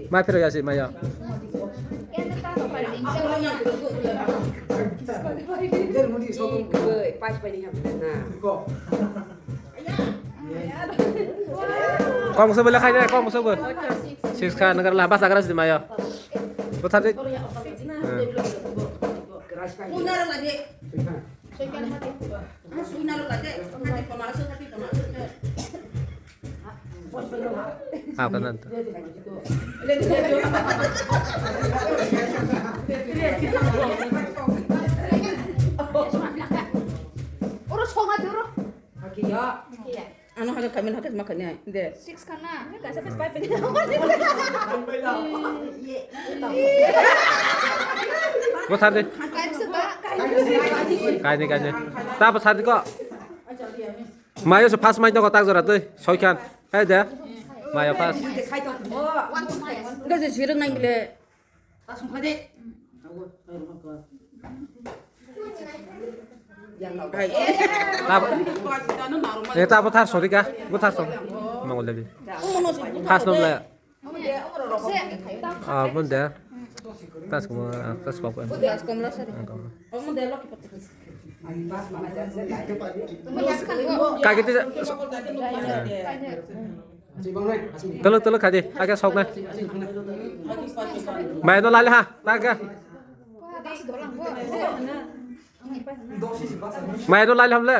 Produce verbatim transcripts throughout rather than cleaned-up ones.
Ma phiro yasi maya. Kom so bela khai de, kom so bo. Sis kha nagar la basa gara si maya. Bothar de. Apa nanti? Oro soma duro. Ano haga kamin haga makanya de. Six kana. Kaisa pes pai pedi. Bothar de. Kaini, kaini. Ta bothar de ko. Mayo se first mai to tak jora tei. Soi khan. Hai de. Mayo first. Enggak sih sireng nang bile. Hai. Ta bo-, eh, ta bothar sori ka? Bothar sori. Mongol Devi. First nom le. Ah, bun de. Tas ko, ah, tas ko. Kaki tu. Tolo, tolo, khadi. Ake sok na. Mai no lale ha. Taga. Mai no lale hamle.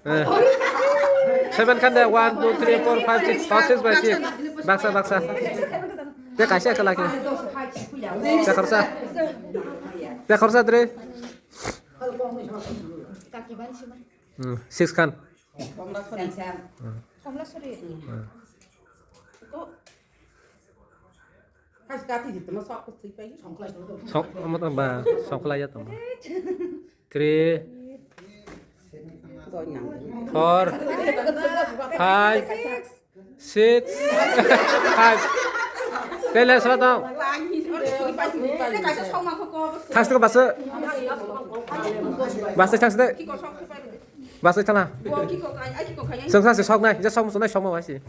Eh. Seven khan de, one, two, three, four, five, six, oh, six by six. Baksa, baksa. Te kaisa kala ke. Te khorsa. Te khorsa tre. Hmm, six khan. Hmm. Sok, omo to ba, sok khlai ya tongma. Three, four, five, six, five. Tele sala tong. Thas tong basa. Basa thas de. Basa thala. Sengsa se sok nai, ja sok musu nai sok ma wasi.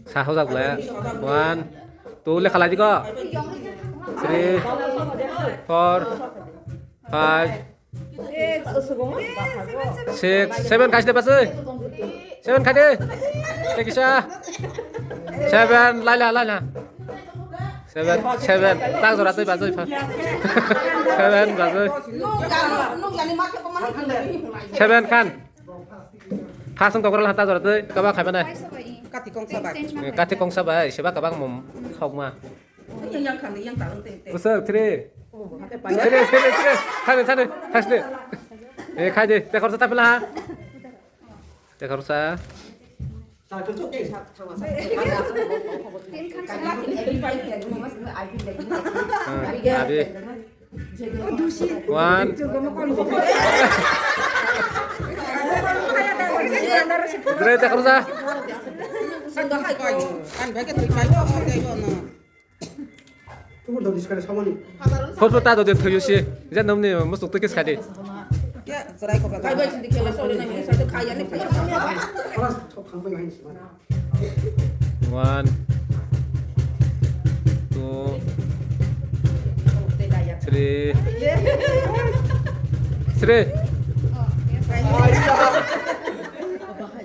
Sa hojak le. One, two, lekha lai diko. Three, four, five, six, seven, khai de basi. Seven khai de. Te kisa. Seven, lai la, lai la. Seven, seven. Tak jora tei basi. Seven basi. Seven khan. Khasung tokra hata jora tei kaba khaiba nai. Kati kongsa bai. Kati kongsa bai, seba kabang mom sokma. Yang, yang khan, yang ta, te, te. Usah, three. Three, three, three. Thani, thani, thasni. Eh, khai de, te khorsa ta pila ha. Te khorsa. Ah, abi. One. Dre, te khorsa. Photo ta do de thoyo si. Ja nomni musuk to kis khadi. One, two, three, three.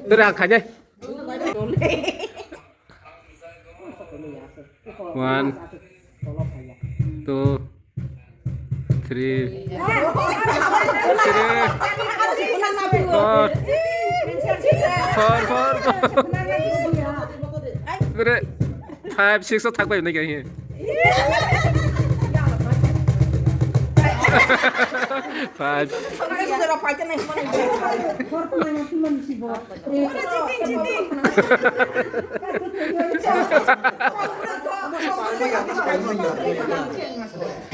Tera khanya. One, two, three, three, four, four, four, four. Five, six o thakbai nai khe. Five.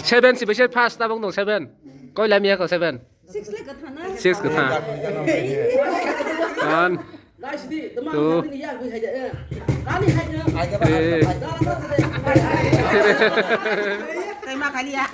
Seven si bese first tabok no seven. Koi lamia ko seven. Six kha thana. One, two, three. Ma khaliya.